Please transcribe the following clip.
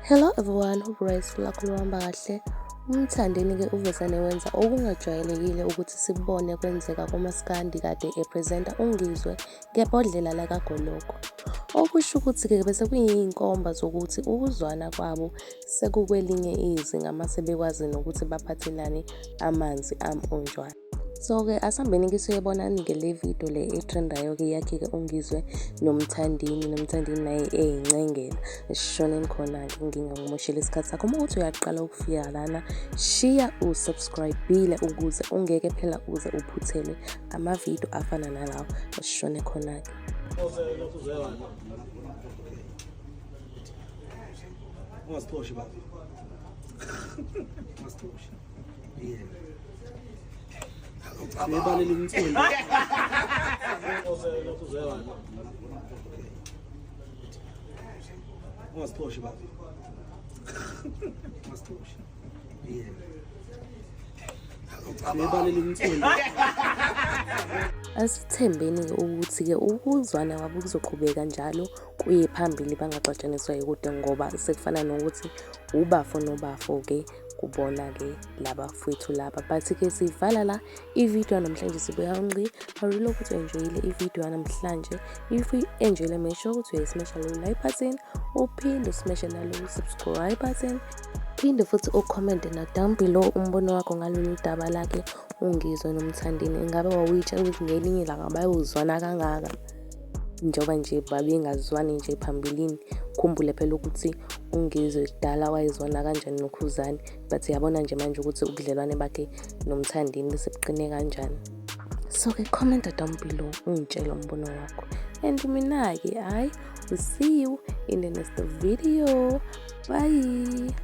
Hello everyone, hope right lakho luhamba kahle. UMthandeni-ke uvezane wenza okungajwayelekile ukuthi sikubone kwenzeka komaskandi kade ephresenta uNgizwe ngebhodlela lakagologo. Okusho ukuthi-ke bese kuyiy'nkomba zokuthi ukuzwana kwabo sekukwelinye izinga mase bekwazi nokuthi baphathelane amanzi amponjwana. So-ke asihambeni-ke siyoyibona-ke le video le etrendayo-ke yakhe-ke uNgizwe noMthandeni, noMthandeni naye eyincengela. Sishoneni khona-ke ngingakumosheli isikhathi sakho. Uma uthi uyaqala ukufika lana, shiya usubscribe-ile ukuze ungeke phela uze uphuthelwe amavidiyo afana nalawa. Sishone khona-ke. Ungasixoshi baba. Ungasixoshi. Yeah. Ubalele umculo. Ungasixoshi baba. Ungasixoshi. Yeah. Ubalele umculo. Asithembeni-ke ukuthi-ke ukuzwana kwabo kuzoqhubeka njalo kuye phambili bangaxatshaniswa yikude ngoba sekufana nokuthi ubafo nobafo-ke kubona-ke labafowethu laba. But-ke sivala la ividiyo yanamhlanje sibuya ngqi. I really hope ukuthi u-enjoyile ividiyo yanamhlanje. If uyi-enjoyile, make sure ukuthi uyayismasha lo like button, uphinde usmashe nalo subscribe button. Phinde futhi ucommente na down below umbono wakho ngalolu daba lakhe uNgizwe noMthandeni. Ingabe wawuyitshela ukuthi ngelinye ilanga bayozwana kangaka? Njengoba nje babengazwani nje phambilini. Khumbule phela ukuthi uNgizwe kudala wayezwana kanjani noKhuzani, but yabona nje manje ukuthi ubudlelwane bakhe noMthandeni sebuqine kanjani. So-ke comment down below ungitshele umbono wakho. And mina-ke, I will see you in the next video. Bye.